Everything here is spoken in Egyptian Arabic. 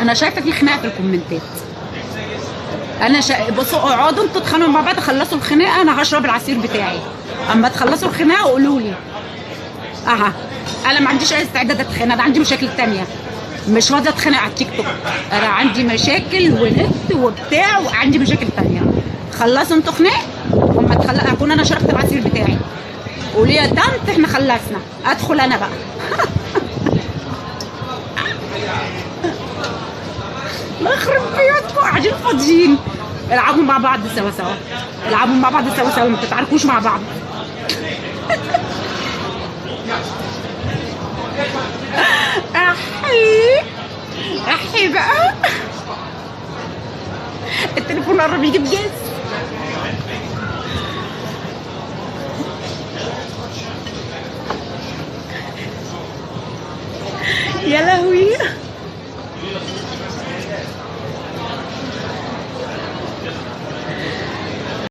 انا شايفه في خناقه في الكومنتات. انا بصوا اقعدوا انتوا اتخانقوا مع بعض، خلصوا الخناقة انا هشرب العصير بتاعي. اما تخلصوا الخناقة قولوا لي. اها انا ما عنديش اي استعداد اتخانق، انا عندي مشاكل تانية، مش فاضية اتخانق على التيك توك. انا عندي مشاكل ونت وبتاع، وعندي مشاكل تانية. خلصوا انتوا خناق، وما تخلق اكون انا شربت العصير بتاعي. قولي يا طنط احنا خلصنا، ادخل انا بقى. الله يخرب بيوتكم، قاعدين فاضيين. العبوا مع بعض سوا سوا، العبوا مع بعض سوا سوا، ما تتعاركوش مع بعض. احي احي بقى، التليفون قرب يجيب جاز. يا لهوي.